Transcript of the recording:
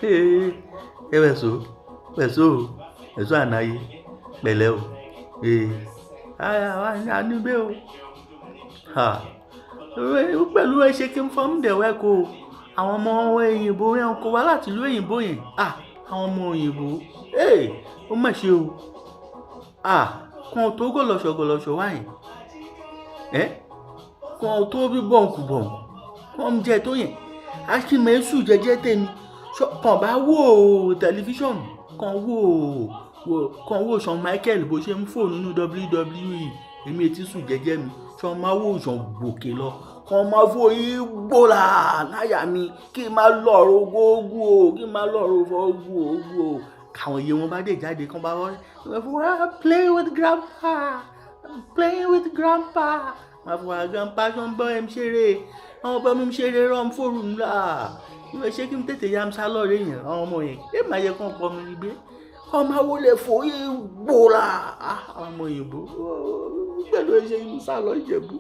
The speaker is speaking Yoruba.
Ee, ẹ wẹ̀sọ̀, wẹ̀sọ̀ o, wẹ̀sọ̀ ànáyé, pẹ̀lẹ́ o. Ee, a níbẹ̀ o. Ha! Pẹ̀lú ẹ ṣe kí n fọ́n dẹ̀ wẹ́ ko o. Àwọn ọmọ òyìnbó yẹn kó wá láti ìlú òyìnbó yẹn. Ah! Àwọn ọmọ òyìnbó. Ee, ó mà ṣe o. Ah! Kan tó gọ̀lọ̀ṣọ̀ gọ̀lọ̀ṣọ̀ wá yẹn. Ẹ́, kan tó bí bọ̀ǹkù bọ̀ǹkù. Kan jẹ tó yẹn. A sì máa ń sùn jẹ́jẹ́ tèmi. Kan bá wò tẹlifíṣàn, kan wò, kan wò Shawn Michael bó ṣe ń fò nínú WWE. Èmi etí sùn jẹ́jẹ́ mi. Shawn máa wò Shawn gòkè lọ. Kan máa fò igbóla láyà mi kí n máa lọ̀rọ̀ ogógó o, kí n máa lọ̀rọ̀ ogógó o. Káwọn iye wọn bá dé jáde, kan bá wọ́n, wọ́n play with grandpa, playing with grandpa. Máa fún wa grandpa ṣọ ń bọ́ ẹ ń ṣeré. Àwọn ọmọ mi ń ṣeré rán fóònù ńlá. Ìwé ṣé kí n tètè ya ń sá lọ́rẹ́ yẹn, àwọn ọmọ yẹn. Ẹ máa yẹ kán pọ̀ mi gbé. Kan máa wọlé fò igbóla. Ah! Àwọn ọmọ òyìnbó. Pẹ̀lú ẹ ṣe ń sá lọ Ìjẹ̀bú.